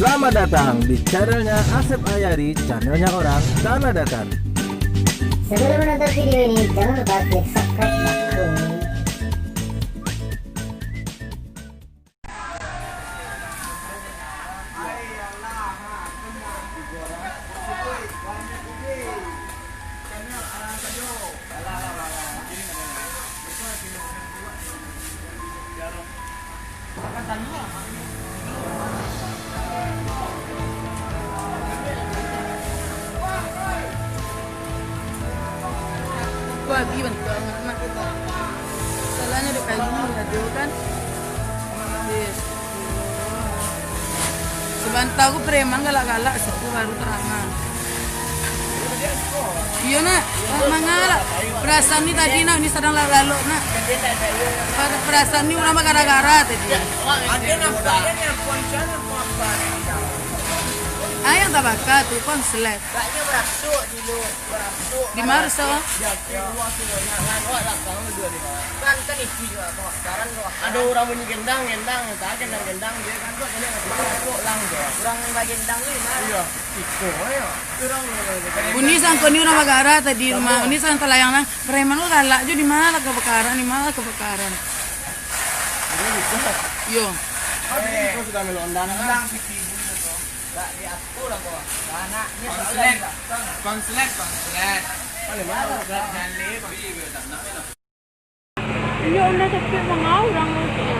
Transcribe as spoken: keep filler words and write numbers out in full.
Selamat datang di channelnya Asep Ayari, channelnya orang Tanah Datar. Sebelum menonton video ini, jangan lupa klik subscribe dan komen. Aku habis bantuak anak. Salahnya dek kayu ado kan. Yes. Sabanta ko preman galak-galak, sok ko baru tarang. Iyo, nak. Mangalak. Perasaan ni tadi, nak, ni sadang lalok-lalok, nak. Perasaan ni urang bagara-gara tadi. Aia tabaka tu, konslet. Di ma, Ruso? Kan, kan itu juga, kebakaran, kebakaran. Ado urang bunyi gendang, gendang, tak gendang, gendang, dia kan buat kena masuk lang tu. Urang bagendang tu di ma? Iyo, iko, yo. Uni sangko ni urang bagara tadi rumah. Uni sangko talayang lah. Preman ko galak jo, di ma lah kebakaran, di ma lah kebakaran. Ini bisa. Yo. Ado iko sudah melondak. Bilang siki ibu tu. Tak diatur lah kau. Anaknya konslet, konslet, konslet. Paling mana konslet? Nyale, Bang. Iyo, udah capek mangau urang tu.